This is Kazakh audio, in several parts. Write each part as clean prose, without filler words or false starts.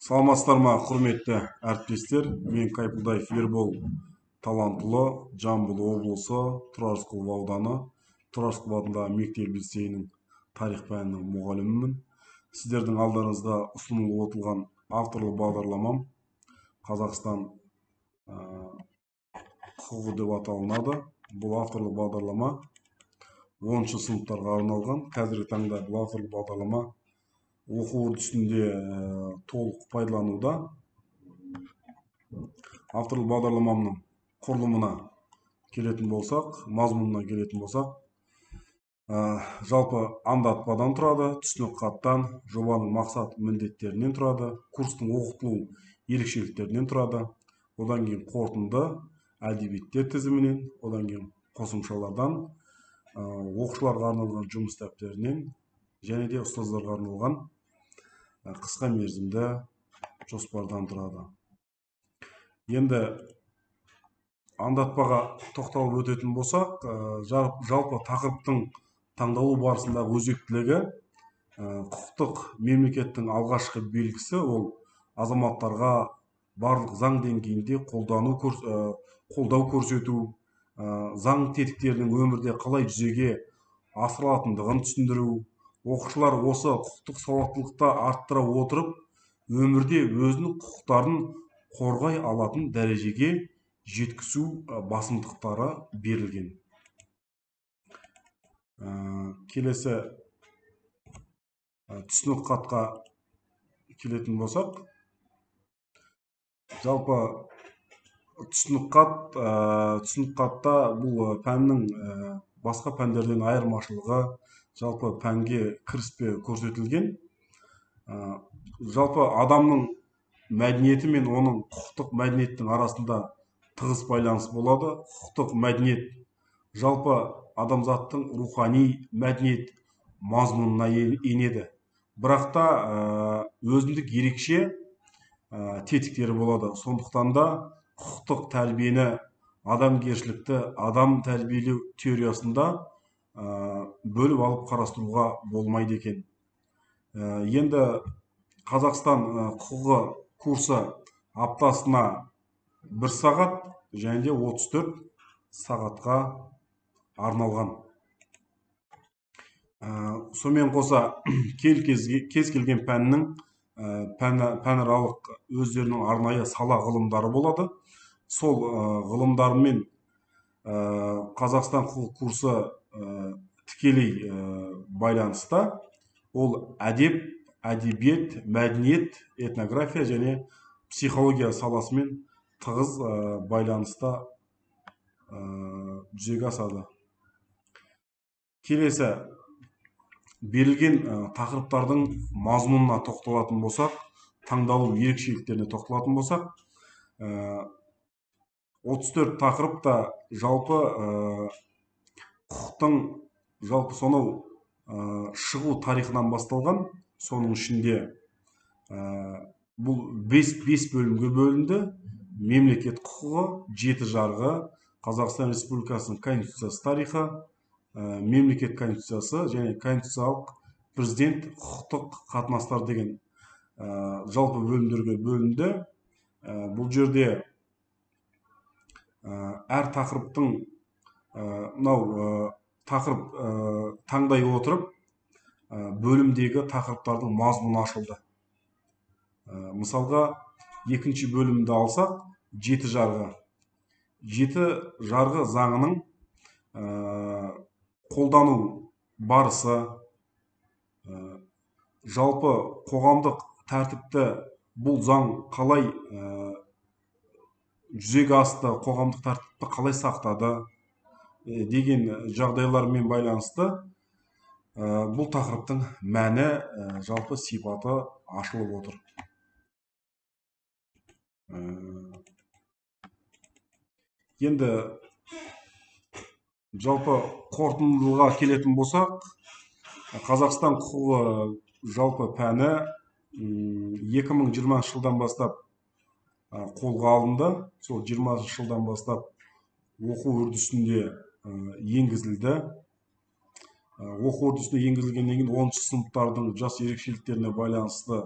Саламатсыздар ма, құрметті әріптестер? Мен Кайпылдаев Ербол Талантұлы, Жамбыл облысы, Тұрар Рысқұлов ауданы, Тұрар Рысқұлов атындағы мектеп лицейінің тарих пәнінің мұғалімімін. Сіздердің алдарыңызға ұсынылып отырған авторлық бағдарламам Қазақстан құқығы деп аталынады. Бұл авторлық бағдарлама 10 сыныптарға арналған. Қазіргі таңда бұл авторлық бағдарлама оқу үрдісінде толық пайдалануда. Авторлық бағдарламамның құрылымына келетін болсақ, мазмұнына келетін болсақ, жалпы аңдатпадан тұрады, түсінік хаттан, жобаның мақсат міндеттерінен тұрады, курстың оқытылу ерекшеліктерінен тұрады, одан кейін қорытынды әдебиеттер тізімінен, одан кейін қосымшалардан, оқушыларға арналған жұмыс дәптерінен және де ұстаздарға арналған қысқа мерзімді жоспардан тұрады. Енді аңдатпаға тоқталып өтетін болсақ, жалпы тақырыптың таңдалу барысындағы өзектілігі, құқықтық мемлекеттің алғашқы белгісі ол азаматтарға барлық заң деңгейінде қолдау көрсету, заң тетіктерінің өмірде қалай жүзеге асырылатындығын түсіндіру, оқушылар осы құқықтық сауаттылықты арттыра отырып, өмірде өзінің құқықтарын қорғай алатын дәрежеге жеткізу басымдықтары берілген. Келесі түсінік хатқа келетін болсақ, жалпы түсінік хатта бұл пәннің басқа пәндерден айырмашылығы, жалпы пәнге кіріспе көрсетілген. Жалпы адамның мәдениеті мен оның құқықтық мәдениеттің арасында тығыз байланыс болады. Құқықтық мәдениет жалпы адамзаттың рухани мәдениет мазмұнына енеді. Бірақ та өзіндік ерекше тетіктері болады. Сондықтан да құқықтық тәрбиені, адамгершілікті адам тәрбиелеу теориясында бөліп алып қарастыруға болмайды екен. Енді Қазақстан құқығы курсы аптасына 1 сағат және де 34 сағатқа арналған. Сонымен қоса кез келген пәннің пәнаралық өздерінің арнайы сала ғылымдары болады. Сол ғылымдармен Қазақстан құқығы курсы тікелей байланыста. Ол әдеп, әдебиет, мәдениет, этнография және психология саласымен тығыз байланыста жүзеге асады. Келесі берілген тақырыптардың мазмұнына тоқталатын болсақ, таңдалу ерекшеліктеріне тоқталатын болсақ, 34 тақырып та жалпы құқықтың жалпы сонау шығу тарихынан басталған. Соның ішінде бұл 5 бөлімге бөлінді. Мемлекет құқығы, 7 жарғы, Қазақстан Республикасының Конституциясы тарихы, мемлекет конституциясы және конституциялық президент құқықтық қатынастар деген жалпы бөлімдерге бөлінді. Бұл жерде әр тақырыптың мынау тақырып таңдай отырып, бөлімдегі тақырыптардың мазмұны ашылды. Мысалға, екінші бөлімді алсақ, 7 жарғы. 7 жарғы заңының қолдану барысы, жалпы қоғамдық тәртіпті бұл заң қалай жүзеге асты, қоғамдық тәртіпті қалай сақтады деген жағдайлармен байланысты бұл тақырыптың мәні, жалпы сипаты ашылып отыр. Енді жалпы қорытындыға келетін болсақ, Қазақстан құқығы жалпы пәні 2020 жылдан бастап қолға алынды. Сол 20 жылдан бастап оқу үрдісінде енгізілді. Оқу үрдісіне енгізілгеннен кейін 10 сыныптардың жас ерекшеліктеріне байланысты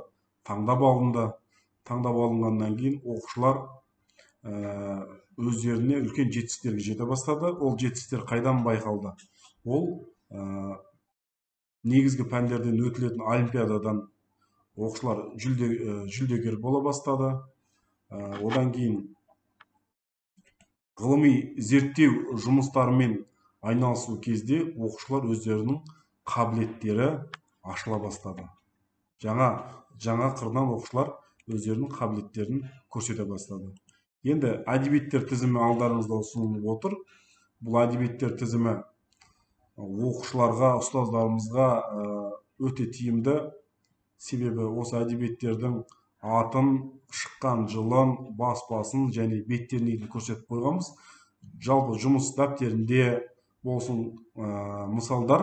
таңдап алынды. Таңдап алынғаннан кейін оқушылар өздеріне үлкен жетістіктерге жете бастады. Ол жетістіктер қайдан байқалды? Ол негізгі пәндерден өтілетін олимпиададан оқушылар жүлдегер бола бастады. Одан кейін ғылыми зерттеу жұмыстарымен айналысу кезде оқушылар өздерінің қабілеттері ашыла бастады. Жаңа қырынан оқушылар өздерінің қабілеттерін көрсете бастады. Енді әдебиеттер тізімі алдарыңызда ұсынылып отыр. Бұл әдебиеттер тізімі оқушыларға, ұстаздарымызға өте тиімді. Себебі осы әдебиеттердің атын, шыққан жылын, баспасын және беттеріне дейін көрсетіп қойғанбыз. Жалпы жұмыс дәптерінде болсын, мысалдар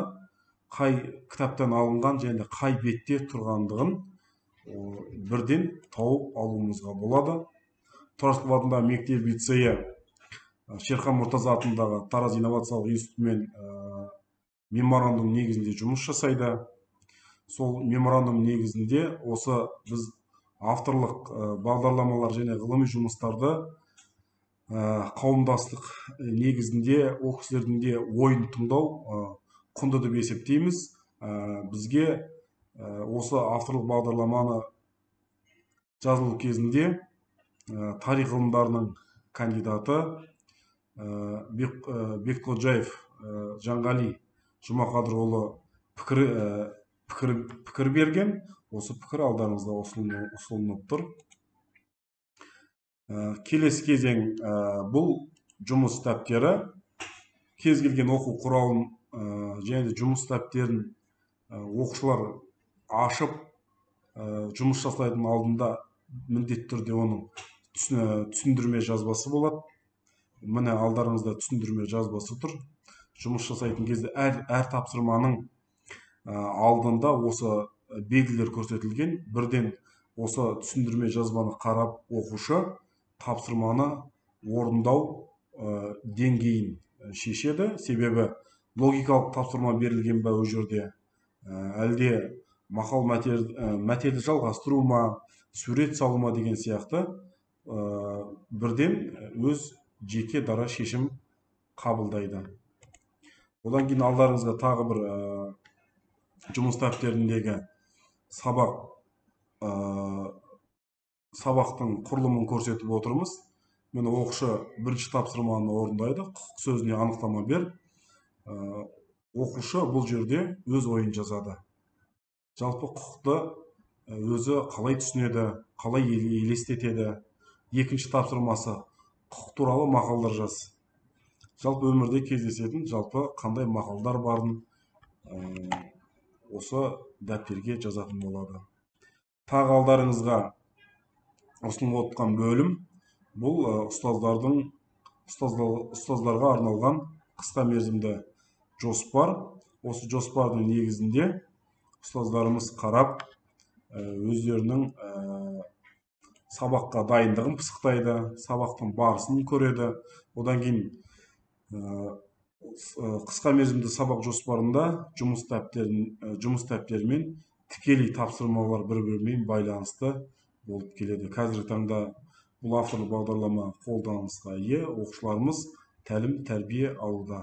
қай кітаптан алынған және қай бетте тұрғандығын бірден тауып алуымызға болады. Тұрар Рысқұлов атындағы мектеп лицейі Шерхан Мұртаза атындағы Тараз инновациялық институтымен меморандум негізінде жұмыс жасайды. Сол меморандум негізінде осы біз авторлық бағдарламалар және ғылыми жұмыстарды қауымдастық негізінде ол кісілердің де ойын тыңдау құнды деп есептейміз. Бізге осы авторлық бағдарламаны жазылу кезінде тарих ғылымдарының кандидаты Бекқожаев Жанғали Жұмақадырұлы пікір берген. Осы пікір алдарыңызда ұсынылып тұр. Келесі кезең бұл жұмыс дәптері. Кез келген оқу құралын және жұмыс дәптерін оқушылар ашып жұмыс жасайтын алдында міндетті түрде оның түсіндірме жазбасы болады. Міне алдарыңызда түсіндірме жазбасы тұр. Жұмыс жасайтын кезде әр тапсырманың алдында осы белгілер көрсетілген. Бірден осы түсіндірме жазбаны қарап оқушы тапсырманы орындау деңгейін шешеді. Себебі логикалық тапсырма берілген бе ол жерде, әлде мақал мәтелді жалғастыру ма, сурет салу ма деген сияқты бірден өз жеке дара шешім қабылдайды. Одан кейін алдарыңызға тағы бір жұмыс дәптеріндегі сабақтың құрылымын көрсетіп отырмыз. Міне оқушы бірінші тапсырманы орындайды, құқық сөзіне анықтама бер. Оқушы бұл жерде өз ойын жазады. Жалпы құқықты өзі қалай түсінеді, қалай елестетеді. Екінші тапсырмасы құқық туралы мақалдар жаз. Жалпы өмірде кездесетін жалпы қандай мақалдар барын осы дәптерге жазатын болады. Тағы алдарыңызға ұсынылып отқан бөлім бұл ұстаздарға арналған қысқа мерзімді жоспар. Осы жоспардың негізінде ұстаздарымыз қарап өздерінің сабаққа дайындығын пысықтайды, сабақтың барысын көреді. Одан кейін қысқа мерзімді сабақ жоспарында жұмыс дәптерімен тікелей тапсырмалар бір-бірімен байланысты болып келеді. Қазіргі таңда бұл авторлық бағдарлама қолданысқа ие, оқушыларымыз тәлім тәрбие алуда.